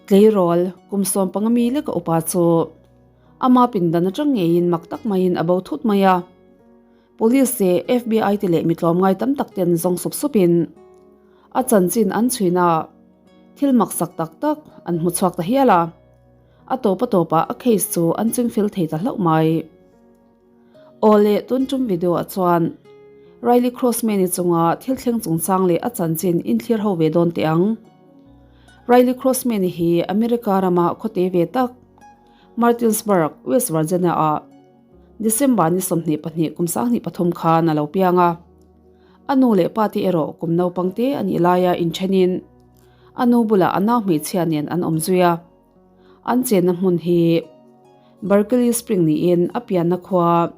Tleirawl, kum 15 mi leka upa chu ama pindan atang ngeiin mak tak maiin a bo thut mai a. Police leh FBI te leh mi tlawmngai tam tak ten zawng sup supin a chanchin an chhuina thil maksak tak tak an hmu chhuak ta hial a. A tawp a tawpah a case chu an chingfel thei ta hlauh mai. Aw le, tun tum video ah chuan Riley Crossman-i chunga thil thleng chungchang leh a chanchin inthlir ho ve dawn teh ang. Riley Crossman-i hi America rama khawte ve tak Martinsburg, West Virginia-ah December ni 22 kum 23 khan a lo piang a. A nu leh pa te erawh kum naupang te a nih laia inthenin a nu bulah a nau hmeichhia nen an awm zui a. An chenna hmun hi Berkeley Spring niin a pianna khua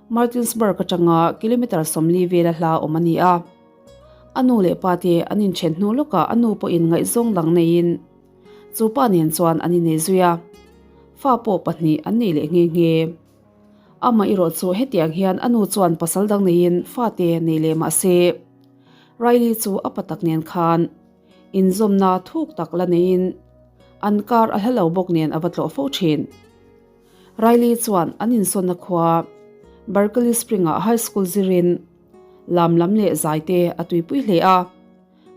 Martinsburg atanga kilometre 40 vela hla awm a ni a. A nu leh pa te an inthen hnu lawkah a nu pawhin ngaihzawng dang neiin chu pa nen chuan an innei zui a, fa pawh pahnih an nei leh nghe nghe. Amah erawh chu hetiang hian a nu chuan pasal dang neiin fate nei leh mah se, Riley chu a pa tak nen khan inzawmna thuk tak la neiin an kar a hla lo bawk nen a va tlawh fo thin. Riley chuan an insawnna khua Berkeley Spring-ah high school zirin lam lam leh zai te a tuipui hle a,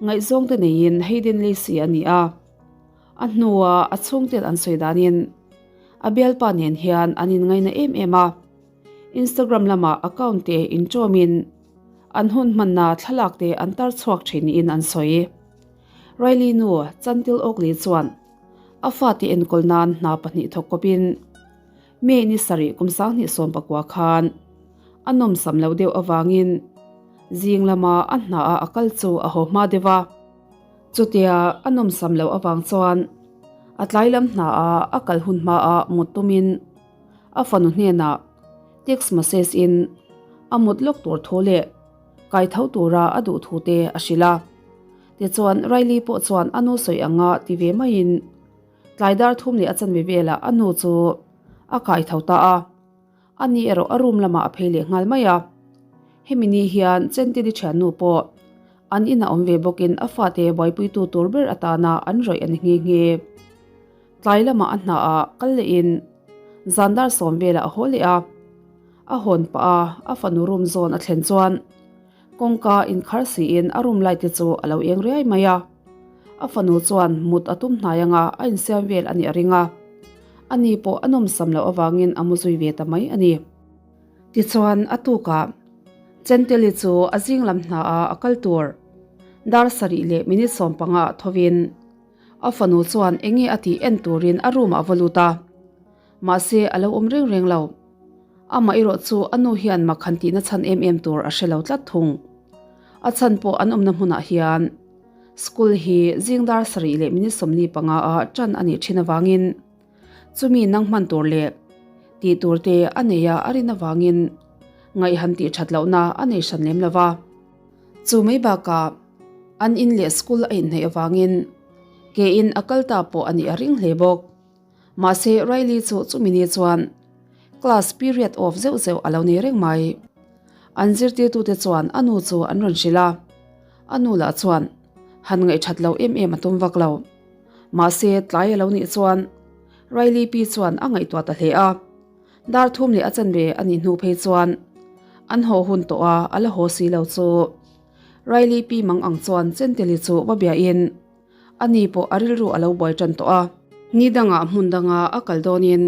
ngaihzawng te neiin Hayden Lacey a ni a. A hnua a chhungten an sawi danin a bialpa nen hian an inngaina em em a, Instagram lamah account te inṭawmin an hun hmanna thlalak te an tar chhuak thin niin an sawi. Riley nu Chantil Oakley chuan a fate enkawl nan hna pahnih thawk kawpin May ni sarih kum 2019 khan a nawmsam loh deuh avangin zing lama a hna a a kal chu a haw hma deuh a. Chutia a nawmsam loh avang chuan a tlai lam hna a a kal hun hma a mut tumin a fanu hnenah text message in a mut lawk tur thu leh kai tho tura a duh thu te a hrilh a. Tichuan Riley pawh chuan a nu sawi anga ti ve maiin tlai dar thum leh a chanve velah a nu chu a kai tho ta a. A ni erawh a room lamah a phei leh nghal mai a. Hemi ni hian Chentili thiannu pawh an inah awm ve bawkin a fate buaipuitu tur ber atana an rawih a ni nghe nghe. Tlai lamah a hnaah kal lehin zan dar sawm velah a haw leh a. A hawn pah a, a fanu room zawn a thlen chuan kawngka inkhar siin a room light te chu a lo eng riai mai a. A fanu chuan mut a tum hnai anga a insiam vel a nih a ring a. Ani pawh a nawmsam loh avangin a mu zui ve ta mai a ni. Tichuan a tukah Chenteli chu a zing lam hnaah a kal tur dar sarih leh minute 15 ah thovin a fanu chuan enge a tih en turin a room ah a va lut a. Mahse a lo awm reng reng lo. Amah erawh chu a nu hian mak han tihna chhan em em tur a hre lo tlat thung. A chhan pawh an awmna hmunah hian school hi zing dar sarih leh minute 45 ah tan a nih thin avangin chumi nang hman tur leh tih tur te a nei a a rin avangin ngaih han tih that lohna a nei hran lem lova. Chu mai bakah an in leh school a inhnaih avangin ke in a kal ta pawh a nih a ring hle bawk. Mahse Riley chu chumi ni chuan class period off zeuh zeuh a lo nei reng mai. An zirtirtute chuan a nu chu an rawn hrilh a, a nu lah chuan han ngaihthat lo em em a tum vak lo. Mahse tlai a lo nih chuan Riley pi chuan a ngaihtuah ta hle a, dar thum leh a chanve a nih hnu phei chuan an haw hun tawh a, a la haw si lo chu Riley pi mang ang chuan Chenteli chu va biahin A ni pawh a rilru a lo buai tan tawh a. Ni dangah hmun danga a kal dawnin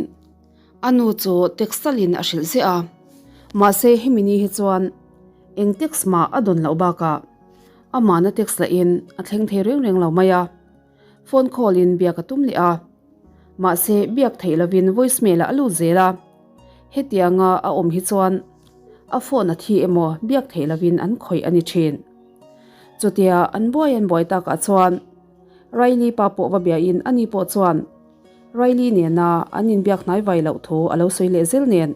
a nu chu text talin a hrilh ziah a. Mahse hemi ni hi chuan eng text mah a dawn loh bakah amahna text lahin a thleng thei reng reng lo mai a. Phone call in biak a tum leh a. Mahse biak theih lovin voicemail ah a lut zel a. Hetianga a awm hi chuan a phone a thi emaw biak theih lovin an khawih a ni thin. Chutia an buai an buai takah chuan Riley pa pawh va biain ani pawh chuan Riley nena an inbiak hnai vai loh thu a lo sawi leh zel nen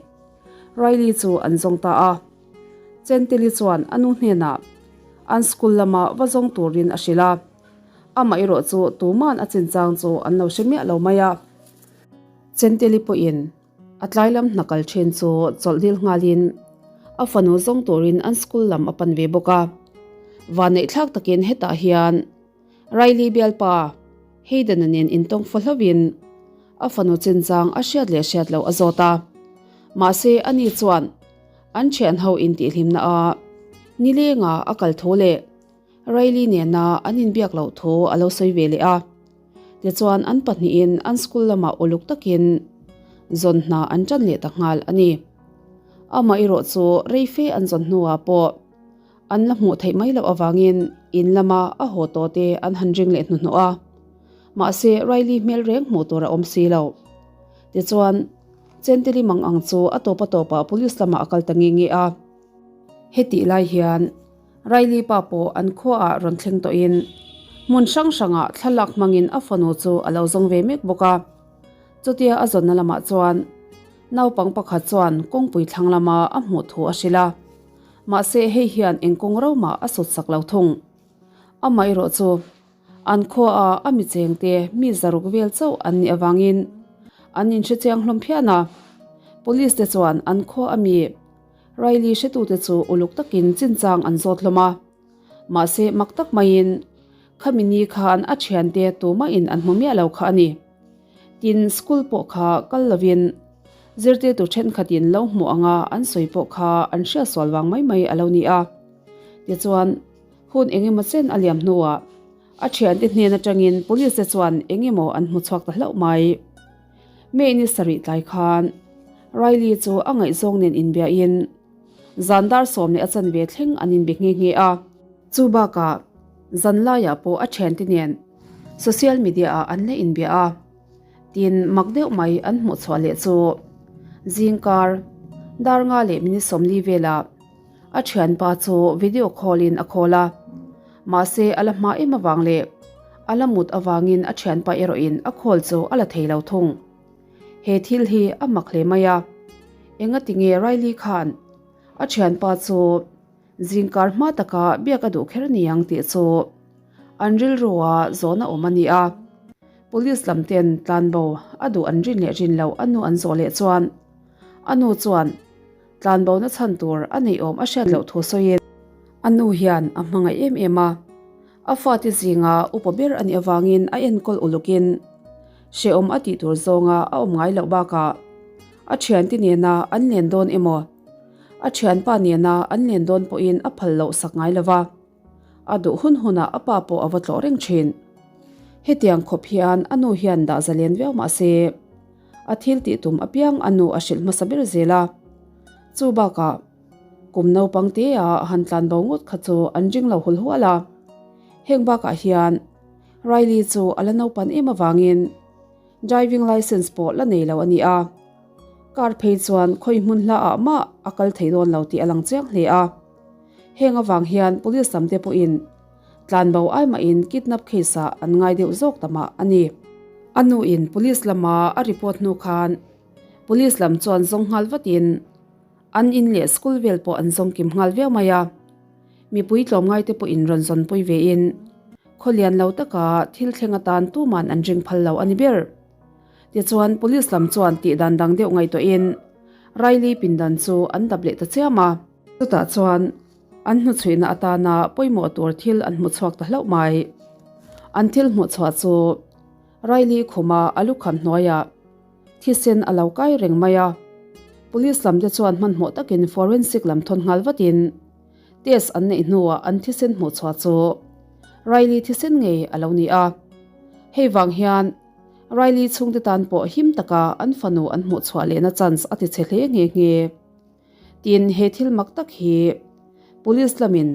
Riley chu an zawng ta a. Chentili chuan a nu hnenah an school lama va zawng turin a hrilh a, amah erawh chu tuman a chinchang chu an lo hre miah lo mai a. Chentili pawhin A tlai lam hna kal thin chu chawlh dil nghalin a fanu zawng turin an school lam a pan ve bawk a. Vanneih thlak takin hetah hian Riley bialpa Hayden-a nen intawng fo hlauhin a fanu chinchang a hriat leh hriat loh a zawt a. Mahse, ani chuan an thianho intihhlimna a nilenga a kal thu leh Riley nena an inbiak loh thu a lo sawi ve leh a. Tichuan an pahnihin an school lamah uluk takin zawn hna an tan leh ta nghal a ni. Amah erawh chu rei fe an zawn hnuah pawh an la hmuh theih mai loh avangin in lama a haw tawh te an han ring leh hnuhnawh a. Mahse Riley hmel reng hmuh tur a awm si lo. Tichuan Chentili mang ang chu a tawp a tawpah police lamah a kal ta nge nge a. Hetih lai hian Riley pa pawh an khuaah rawn thleng tawhin hmun hrang hrangah thlalak hmangin a fanu chu a lo zawng ve mek bawk a. Chutia a zawnna lamah chuan naupang pakhat chuan kawngpui thlang lama a hmuh thu a hrilh a. Mahse hei hian eng kawng ro mah a sut sak lo thung. Amaherawh chu an khuaah a mi chengte mi zaruk vel chauh an nih avangin an inhrechiang hlawm phian a. Police te chuan an khua a mi Riley hretute chu uluk takin chinchang an zawt hlawm a. Mahse mak tak maiin khami ni khan a thiante tumahin an hmu miah lo kha a ni. Tin, school pawh kha kal lovin zirtirtu thenkhatin lo hmuh anga an sawi pawh kha an hriatsual vang mai mai a lo ni a. Tichuan, hun engemaw chen a liam hnuah a thiante hnen atangin police te chuan engemaw an hmu chhuak ta hlauh mai. May ni sarih tlai khan Riley chu a ngaihzawng nen inbiahin zan dar 10 leh a chanve thleng an inbe nghe nghe a. Chu bakah zan laiah pawh a thiante nen social media ah an la inbia a, tin mak deuh mai an hmuh chhuah leh chu zingkar dar nga leh minute 40 velah a thianpa chu video call in a call a, mahse a la hma em avang leh a la mut avangin a thianpa erawhin a call chu a la thei lo thung. He thil hi a mak hle mai a, engati nge Riley khan a thianpa chu zingkar hma taka biak a duh kher ni ang tih chu an rilrua zawhna awm a ni a. Police lam ten tlanbo a duh an rin leh rin loh a nu an zawh leh chuan a nu chuan tlanbona chhan tur a neih awm a hriat loh thu sawiin a nu hian a hmangaih em em a. A fate zinga upa ber a nih avangin a enkawl ulukin hrehawm a tih tur zawnga a awm ngai loh bakah a thiante nena an len dawn emaw a thianpa nena an len dawn pawhin a phal loh sak ngai lova, a duh hun hunah a pa pawh a va tlawh reng thin. Hetiang khawp hian a nu hian dah zalen viau mah se a thil tih tum apiang a nu a hrilh hmasa ber zel a, chu bakah kum naupang te a han tlan bo ngawt kha chu an ring lo hul hual a. Heng bakah hian Riley chu a la naupan em avangin driving licence pawh la nei lo a ni a, car phei chuan khawi hmun hla ah mah a kal thei dawn lo tih a lang chiang hle a. Heng avang hian police lam te pawhin tlanbo ai mahin kidnap case ah an ngai deuh zawk ta mah a ni. A nu in police lama a report hnu khan police lam chuan zawng nghal vatin an in leh school vel pawh an zawng kim nghal viau mai a. Mipui tlawmngai te pawhin rawn zawnpui vein khawlian lo taka thil thleng atan tuman an ring phal lo a ni ber. Tichuan police lam chuan tih dan dang deuh ngaihtuahin Riley pindan chu an dap leh ta chiam a. Chutah chuan an hnuchhuihna atana pawimawh tur thil an hmu chhuak ta hlauh mai. An thil hmuh chhuah chu Riley khuma a lukham hnuaiah thisen a lo kai reng mai a. Police lam te chuan hmanhmawh takin forensic lam thawn nghal vatin test an neih hnuah an thisen hmuh chhuah chu Riley thisen ngei a lo ni a. Hei vang hian Riley chhungte tan pawh him taka an fanu an hmuh chhuah lehna chance a ti chhe hle nghe nghe. Tin, he thil mak tak hi Police lamin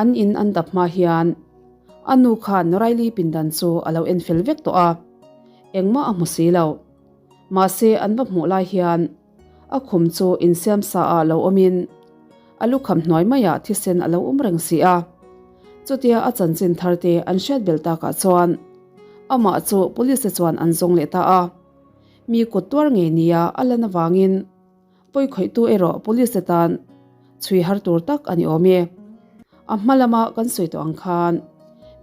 an in an dap hma hian a nu khan Riley pindan chu a lo en fel vek tawh a, engmah a hmu si lo. Mahse an va hmuh lai hian a khum chu insiam sa ah lo awmin a lukham hnuai maiah thisen a lo awm reng si a. Chutia a chanchin thar te an hriat belh takah chuan amah chu police te chuan an zawng leh ta a. Mi kut tuar ngei nia a lan avangin pawikhawihtu erawh police te tan chhui har tur tak a ni awm e. A hma lama kan sawi tawh ang khan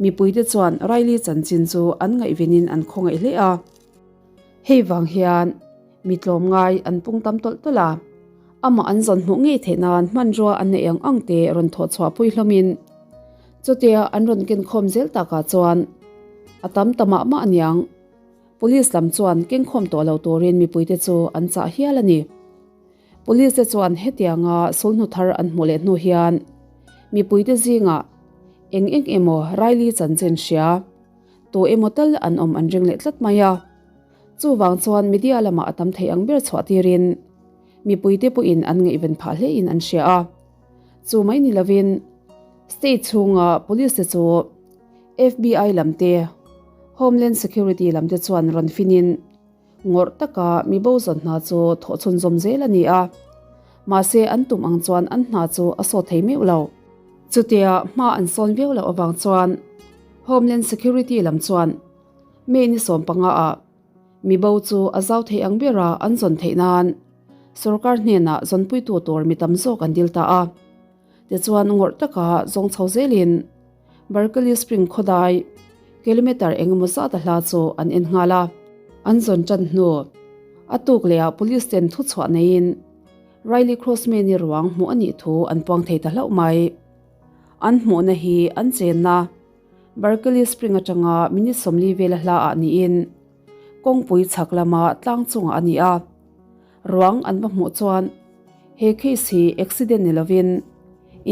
mipuite chuan Riley chanchin chu an ngaihvenin an khawngaih hle a. Hei vang hian mi tlawmngai an pung tam tawlh tawlh a, amah an zawn hmuh ngei theih nan hmanrua an neih ang ang te rawn thawh chhuah pui hlawmin chutia an rawn ken khawm zel takah chuan. A tam ta mah mah aniang. Police lam chuan kengkhawm tawh lo turin mipuite chu an chah hial a ni. Police te chuan hetianga sulhnu thar an hmuh leh hnu hian mipuite zingah eng eng emaw Riley chanchin hria tu emaw tal an awm an ring leh tlat mai a. Chuvang chuan media lamah a tam thei ang ber chhuah tirin mipuite pawhin an ngaihven phah hlein an hria a. Chu mai ni lovin state chhunga police te chu FBI lam te, Homeland Security lam te chuan rawn finin ngawrh taka mi bo zawn hna chu thawh chhunzawm zel a ni a. Mahse an tum ang chuan an hna chu a sawt thei meuh lo. Chutia hma an sawn viau loh avang chuan Homeland Security lam chuan May ni 15 ah mi bo chu a zau thei ang bera an zawn theih nan sorkar hnenah zawnpuitu tur mi tam zawk an dil ta a. Tichuan ngawrh taka zawng chho zelin Berkeley Spring khawdai kilometre engemaw zat a hla chu an en nghal a. An zawn tan hnu a tuk leh ah police ten thuchhuah neiin Riley Crossman-i ruang hmuh a nih thu an puang thei ta hlauh mai. An hmuhna hi an chenna Berkeley Spring atanga minute 40 vela hla ah niin kawngpui chhak lama tlang chungah a ni a. Ruang an va hmuh chuan he case hi accident ni lovin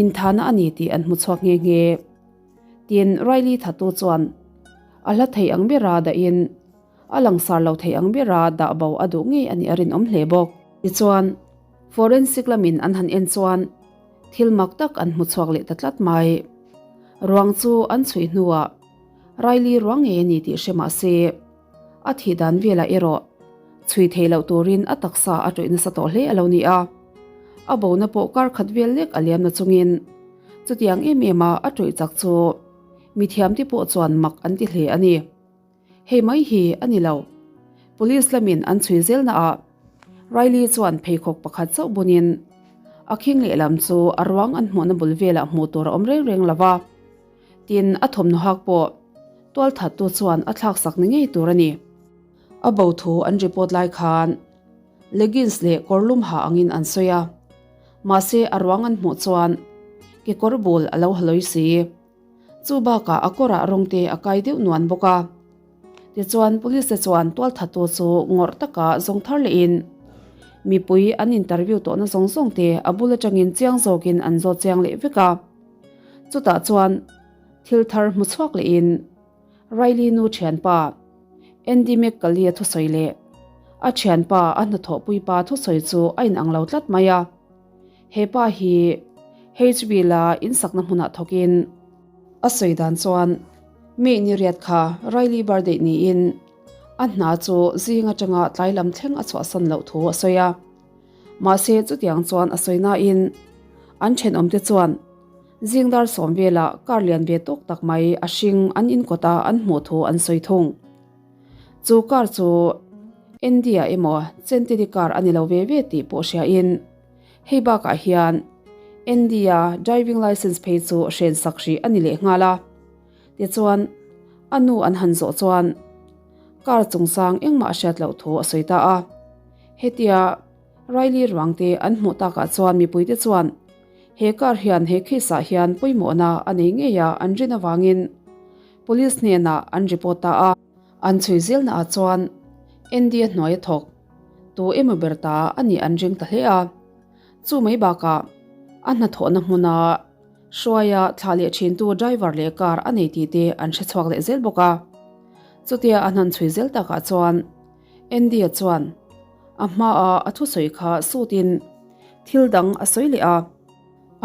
inthana a ni tih an hmu chhuak nghe nghe. Tin, Riley thattu chuan a hla thei ang bera dahin a langsar lo thei ang bera dah bo a duh ngei a nih a rinawm hle bawk. Tichuan, forensic lamin an han en chuan thil mak tak an hmu chhuak leh ta tlat mai. Ruang chu an chhui hnuah Riley ruang ngei a ni tih hre mah se, A thih dan velah erawh chhui thei loh turin a taksa a tawih nasa tawh hle a lo ni a. A bona pawh kar khat vel lek a liam na chungin chutiang em em a a tawih chak chu mithiamte pawh chuan mak an ti hle a ni. Hei mai hi a ni lo. Police lamin an chhui zelna ah Riley chuan pheikhawk pakhat chauh bunin a khing lehlam chu a ruang an hmuhna bul velah hmuh tur a awm reng reng lo va. Tin, a thawmhnaw hak pawh tualthattu chuan a thlaksak ni ngei tur a ni. A bo thu an report lai khan leggings leh kawrlum ha angin an sawi a, mahse a ruang an hmuh chuan kekawr bul a lo halawi si. Chu bakah a kawrah rawng te a kai deuh nuan bawk a. Tichuan police te chuan tualthattu chu ngawrh taka zawng thar lehin mipui an interview tawhna zawng zawng te a bul atangin chiang zawkin an zawt chiang leh vek a. Chutah chuan thil thar hmu chhuak lehin Riley nu thianpa Andy McCully-a thusawi leh a thianpa a hnathawhpui pa thusawi chu a inang lo tlat mai a. He pa hi Hageville-a insakna hmunah thawkin a sawi dan chuan May ni riat kha Riley birthday niin a hna chu zing atanga tlai lam thleng a chhuahsan loh thu a sawi a. Mahse chutiang chuan a sawi nain an thenawmte chuan zing dar sawm velah car lian ve tawk tak mai a hring an inkawt a an hmuh thu an sawi thung. Chu car chu India emaw Chentili car a ni lo ve ve tih pawh hriain hei bakah hian India driving licence phei chu hren sak hrih a ni leh nghal a. Tichuan a nu an han zawh chuan car chungchang engmah a hriat loh thu a sawi ta a. Hetia Riley ruangte an hmuh takah chuan mipuite chuan he car hian he case ah hian pawimawhna a nei ngei a an rin avangin police hnenah an report ta a. An chhui zelna ah chuan Andy-a hnuai a thawk tu emaw ber ta a nih an ring ta hle a. Chu mai bakah a hnathawhna hmuna hruaia thlah leh thintu driver leh car a nei tih te an hrechhuak leh zel bawk a. Chutia an han chhui zel takah chuan Andy-a chuan a hmaa a thusawi kha sutin thil dang a sawi leh a,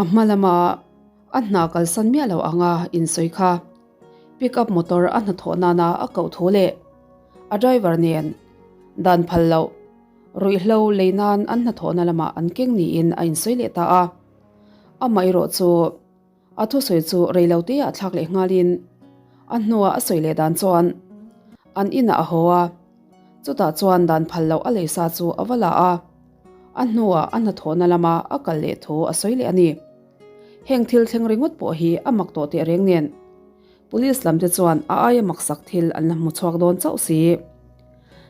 a hma lama a hna kalsan miah lo anga insawi kha pick up motor a hnathawh nana a koh thu leh a driver nen dan phal loh ruihhlo lei nan an hnathawhna lamah an keng niin a insawi leh ta a. Amaherawh chu A thusawi chu reilote ah thlak leh nghalin a hnuah a sawi leh dan chuan an inah a haw a, chutah chuan dan phal loh a lei sa chu a va la a, a hnuah a hnathawhna lama a kal leh thu a sawi leh a ni. Heng thil thleng ringawt pawh hi a mak tawh teh reng nen Police lam te chuan a aia maksak thil an la hmu chhuak dawn chauh si.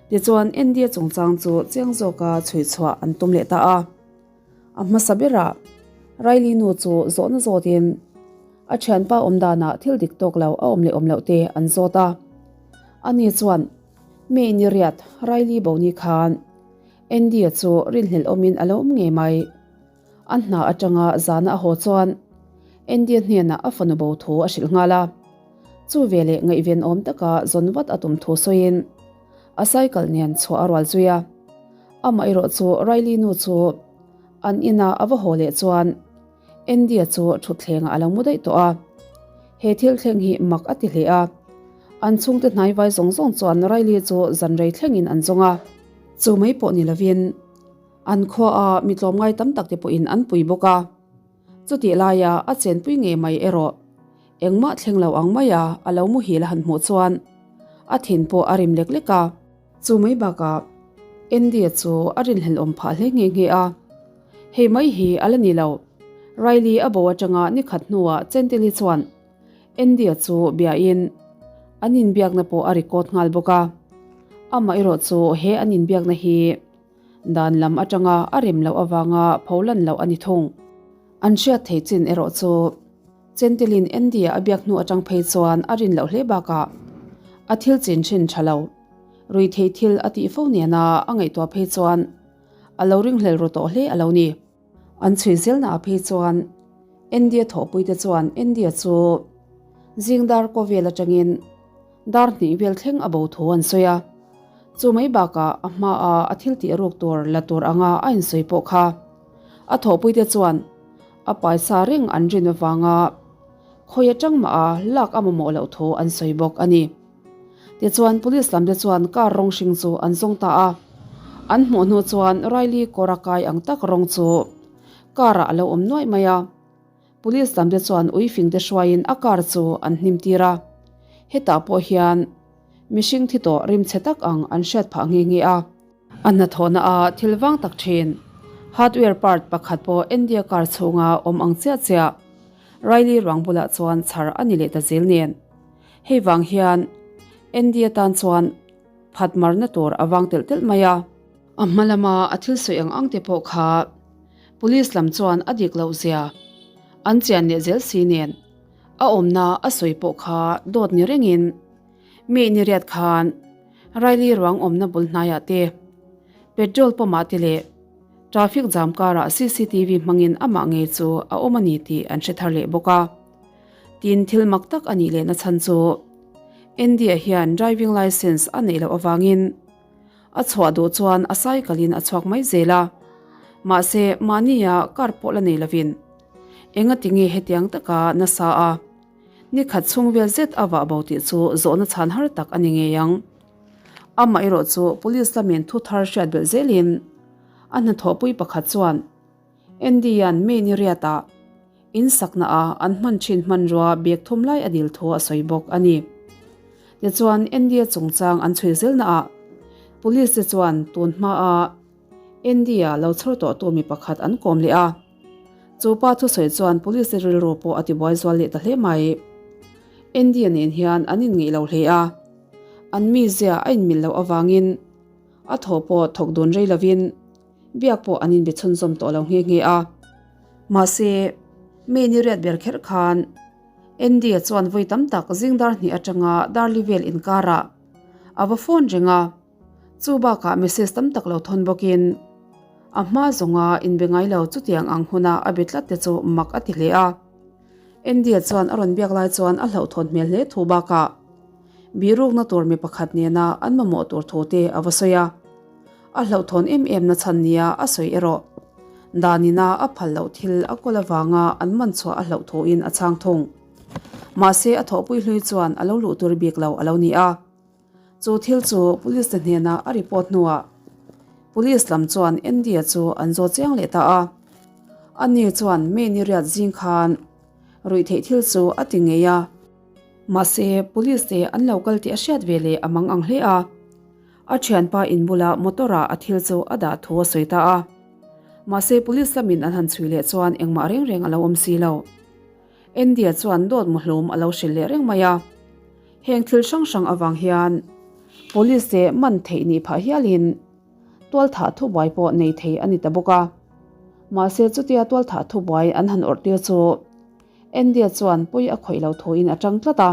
Tichuan India chungchang chu chiang zawka chhui chhuah an tum leh ta a. A hmasa berah Riley nu chu zawhna zawtin a thianpa awm danah thil dik tawk lo a awm leh awm loh te an zawt a. Ani chuan, May ni riat, Riley bo ni khan Andy-a chu rinhlelh awmin a lo awm ngei mai. A hna atanga zana a haw chuan Andy-a hnenah a fanu bo thu a hrilh nghal a. Chu veleh ngaihven awm taka zawn vat a tum thu sawiin a cycle nen chhuah a rual zui a. Amah erawh chu Riley nu chu an inah a va haw leh chuan Andy-a chu thutthlengah a lo mu daih tawh a. He thil thleng hi mak a ti hle a. An chhungte hnaivai zawng zawng chuan Riley chu zan rei thlengin an zawng a. Chu mai pawh ni lovin an khuaah mi tlawmngai tam tak te pawhin an pui bawk a. Chutih laia a chenpui ngei mai erawh engmah thleng lo ang maia a lo muhil a han hmuh chuan a thin pawh a rim lek lek a. Chu mai bakah Andy-a chu a rinhlelhawm phah hle nghe nghe a. Hei mai hi a la ni lo. Riley a bo atanga ni khat hnuah Chentili chuan Andy-a chu biain an inbiakna pawh a record nghal bawk a. Amah erawh chu he an inbiakna hi dan lam atanga a rem loh avanga pho lan loh a ni thung. An hriat thei chin erawh chu Chentilin Andy-a a biak hnu atang phei chuan a rin loh hle bakah a thil chin thin tha lo. Ruihtheih thil a tih fo nena a ngaihtuah phei chuan a lo ringhlel ru tawh hle a lo ni. An chhui zelnaah phei chuan Andy-a thawhpuite chuan Andy-a chu zing dar kaw vel atangin dar hnih vel thleng a bo thu an sawi a. Chu mai bakah a hmaa a thil tih ruk tur la tur anga a insawi pawh kha a thawhpuite chuan a paisa reng an rin avanga khawi atang mah a lak a mamawh loh thu an sawi bawk a ni. Tichuan police lam te chuan car rawng hring chu an zawng ta a, an hmuh hnu chuan Riley kawr a kai ang tak rawng chu car ah a lo awm nuaih mai a. Police lam te chuan ui fing te hruaiin a car chu an hnim tir a, hetah pawh hian mihring thi tawh rimchhe tak ang an hriat phah nghe nghe a. A hnathawhna a thil vang tak thin. Hardware part pakhat pawh India car chhunga awm ang chiah chiah Riley ruang bulah chuan chhar a ni leh ta zel nen. Hei vang hian India tan chuan phat marna tur a vang telh telh mai a. A hma lama a thil sawi ang ang te pawh kha police lam chuan a dik loh zia an chian leh zel si nen a awmna a sawi pawh kha dawt ni rengin Mi ni riat khan Riley ruang awmna bul hnaiah te, petrol pump ah te leh traffic jam karah cctv hmangin amah ngei chu a awm a ni tih an hre thar leh bawk a. Tin, thil mak tak a nih lehna chhan chu Andy-a hian driving licence a neih loh avangin a chhuah duh chuan a cycle in a chhuak mai zel a, mahse mahnia car pawh la nei lovin engatinge hetiang taka nasa a Ni khat chhung vel zet a vah bo tih chu zawhna chhan har tak a ni ngei ang. Amah erawh chu police lamin thu thar hriat belh zelin a hnathawhpui pakhat chuan Andy-a'n May ni riatah in sakna a an hman thin hmanrua bag thum lai a dil thu a sawi bawk a ni. Tichuan Andy-a chungchang an chhui zelnaah police te chuan tun hmaa Andy-a lo chhawr tawhtu mi pakhat an kawm leh a. Chu pa thusawi chuan police te rilru pawh a tibuai zual leh ta hle mai. Andy-a nen hian an inngeih lo hle a, an mizia a inmilh loh avangin a thaw pawh thawk dun rei lovin biak pawh an inbe chhunzawm tawh lo nghe nghe a. Mahse, mi ni riat ber kher khan Andy-a chuan vawi tam tak zing dar hnih atanga darli vel inkarah a va phone reng a. Chu bakah message tam tak lo thawn bawkin a hma zawnga inbe ngai lo chutiang ang huna a be tlat te chu mak a ti hle a. Andy-a chuan a rawn biak lai chuan a hlauhthawn hmel hle thu bakah bihrukna tur mi pakhat nena an mamawh tur thu te a va sawi a. A hlauhthawn em em na chhan nia a sawi erawh danina a phal loh thil a kawl avanga an man chhuah a hlauh thuin a chhang thung. Mahse a thawhpui hlui chuan a lo luh tur bik lo a lo ni a. Chu thil chu police te hnena a report hnuah police lam chuan Andy-a chu an zawt chiang leh ta a. Ani chuan May ni riat zing khan ruihtheih thil chu a ti ngei a. Mahse, police te an lo kal tih a hriat ve leh a mang ang hle a. A thianpa in bula motor-ah a thil chu a dah thu a sawi ta a. Mahse, police lamin an han chhui leh chuan engmah reng reng a lo awm si lo. Andy-a chuan dawt muhlum a lo hrilh leh reng mai a. Heng thil hrang hrang avang hian Police te man theih nih phah hialin tualthah thubuai pawh nei thei a ni ta bawk a. Mahse chutia tualthah thubuai an han awrh tir chu Andy-a chuan pawi a khawih lo thuin a tang tlat a.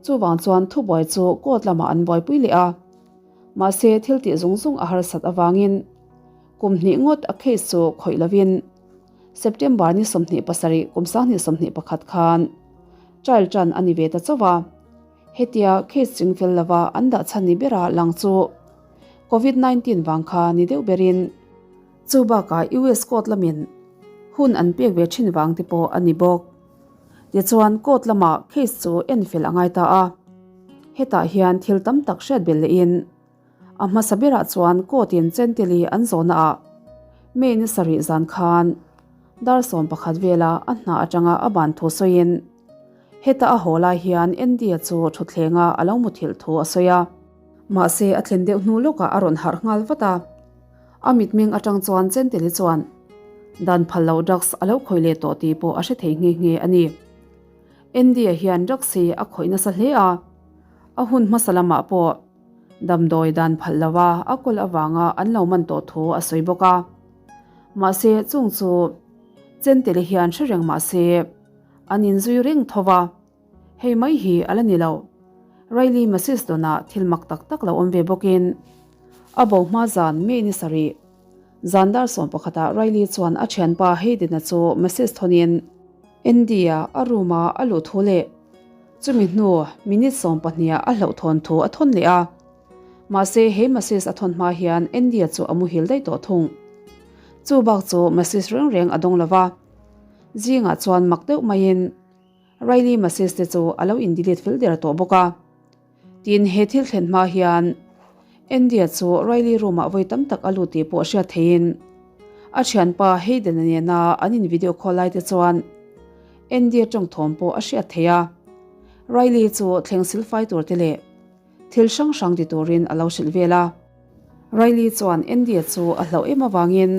Chuvang chuan thubuai chu court lamah an buaipui leh a. Mahse thil tih zung zung a harsat avangin kum hnih ngawt a case chu khawih lovin September ni 27 kum 2021 khan trial tan a ni ve ta chauh a. Hetia case chingfel lova an dah chhan ni bera lang chu Covid 19 vang kha ni deuh berin chu bakah US court lamin hun an pek ve thin vang te pawh a ni bawk. Tichuan court lamah case chu en fel a ngai ta a. Hetah hian thil tam tak hriat belh lehin a hmasa berah chuan court in Chentili an zawhna ah May ni sarih zan khan dar 11 vela a hna atanga a ban thu sawiin heta a haw lai hian Andy-a chu thutthlengah a lo muthilh thu a sawi a. Mahse a thlen deuh hnu lawkah a rawn harh nghal vat a. A mitmeng atang chuan Chentili chuan dan phal loh drugs a lo khawih leh tawh tih pawh a hre thei nghe nghe a ni. Andy-a hian drugs hi a khawih nasa hle a, a hun hmasa lamah pawh damdawi dan phal lova a kawl avanga an lo man tawh thu a sawi bawk a. Mahse chung chu Chentili hian hre reng mahse an inzui reng tho va. Hei mai hi a la ni lo. Riley Masis dawnah thil mak tak tak lo awm ve bawkin a bo hma zan May ni sarih zan dar 11ah Riley chuan a thianpa Hayden-a chu Masis thawnin Andy-a a room-a a luh thu leh chumi hnu minute 12ah a hlauhthawn thu a thawn leh a. Mahse he Masis a thawn hma hian Andy-a chu a muhil daih tawh thung. Chu bak chu Masis reng reng a dawng lo va. Zingah chuan mak deuh maiin Riley Masis te chu a lo in delete fel der tawh bawk a. Tin, he thil thlen hma hian Andy-a chu Riley room ah vawi tam tak a lut tih pawh hriat theiin a thianpa Hayden-a nena an in video call lai te chuan Andy-a tawng thawm pawh a hriat thei a. Riley chu thleng silfai tur te leh thil hrang hrang ti turin a lo hrilh vel a. Riley chuan Andy-a chu a hlauh em avangin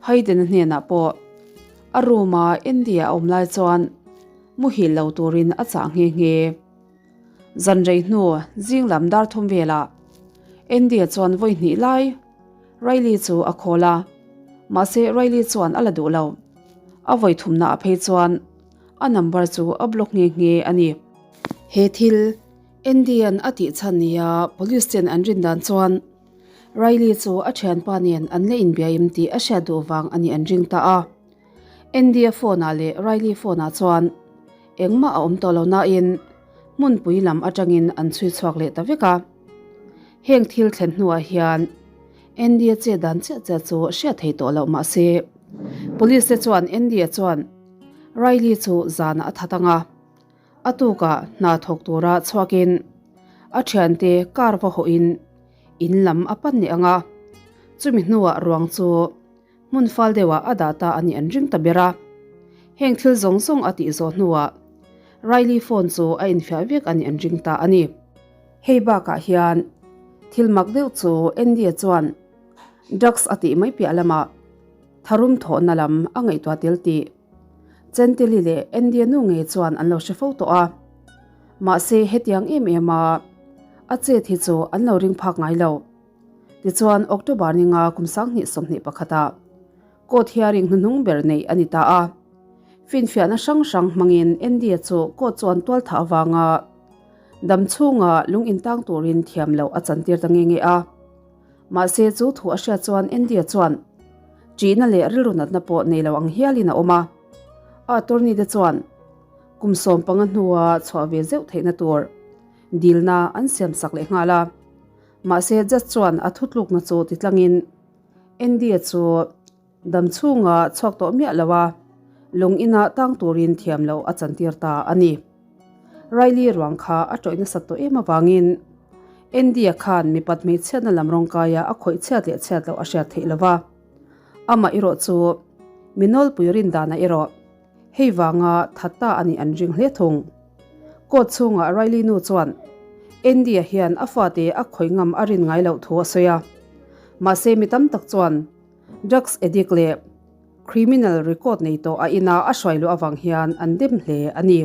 Hayden-a hnenah pawh a room-a Andy-a a awm lai chuan muhil lo turin a chah nghe nghe. Zan rei hnu zing lam dar thum velah Andy-a chuan vawi hnih lai Riley chu a call a, mahse Riley chuan a la duh lo. A vawi thumna ah phei chuan a number chu a block nghe nghe a ni. He thil Andy-a'n a tih chhan nia police ten an rin dan chuan Riley chu a thianpa nen an la inbiaim tih a hriat duh vang a nih an ring ta a. Andy-a phone-ah leh Riley phone-ah chuan engmah a awm tawh lo nain hmunpui lam atangin an chhui chhuak leh ta vek a. Heng thil thlen hnuah hian Andy-a che dan chiah chiah chu hriat thei tawh loh mah se Police te chuan Andy-a chuan Riley chu zanah a that ang a. A tukah hna thawk tura chhuakin a thiante car va hawhin in lam a pan leh ang a, chumi hnuah ruang chu hmun fal deuhah a dah ta a nih an ring ta ber a. Heng thil zawng zawng a tih zawh hnuah Riley phone chu a infiah vek a nih an ring ta a ni. Hei bakah hian thil mak deuh chu Andy-a chuan drugs a tih mai piah lamah tharum thawhna lam a ngaihtuah tel tih Chentili leh Andy-a nu ngei chuan an lo hre fo tawh a. Mahse hetiang em em a a chet hi chu an lo ring phak ngai lo. Tichuan October ni nga kum 2021 ah court hearing hnuhnung ber neih a ni ta a. Finfiahna hrang hrang hmangin Andy-a chu court chuan tual thah avanga dam chhunga lung intang turin thiam loh a chantir ta nge nge a. Mahse chu thu a hriat chuan Andy-a chuan ṭihna leh rilru natna pawh nei lo ang hialin a awm a. A attorney te chuan kum 15 hnua chhuah ve zeuh theihna tur dilna an siam sak leh nghal a. Mahse judge chuan a thutlukna chu titlangin Andy-a chu dam chhunga chhuak tawh miah lo a, lung ina tang turin thiam loh a chantir ta a ni. Riley ruang kha a tawih nasat tawh em avangin Andy-a khan mipat hmeichhiatna lam rawngkaia a khawih chhiat leh chhiat loh a hriat theih lo va. Amah erawh chu mi nawlpui rin danah erawh hei vanga that ta a nih an ring hle thung. Court chhungah Riley nu chuan Andy-a hian a fate a khawih ngam a rin ngai loh thu a sawi a. Mahse mi tam tak chuan drugs addict leh criminal record nei tawh a ina a hruai luh avang hian an dem hle a ni.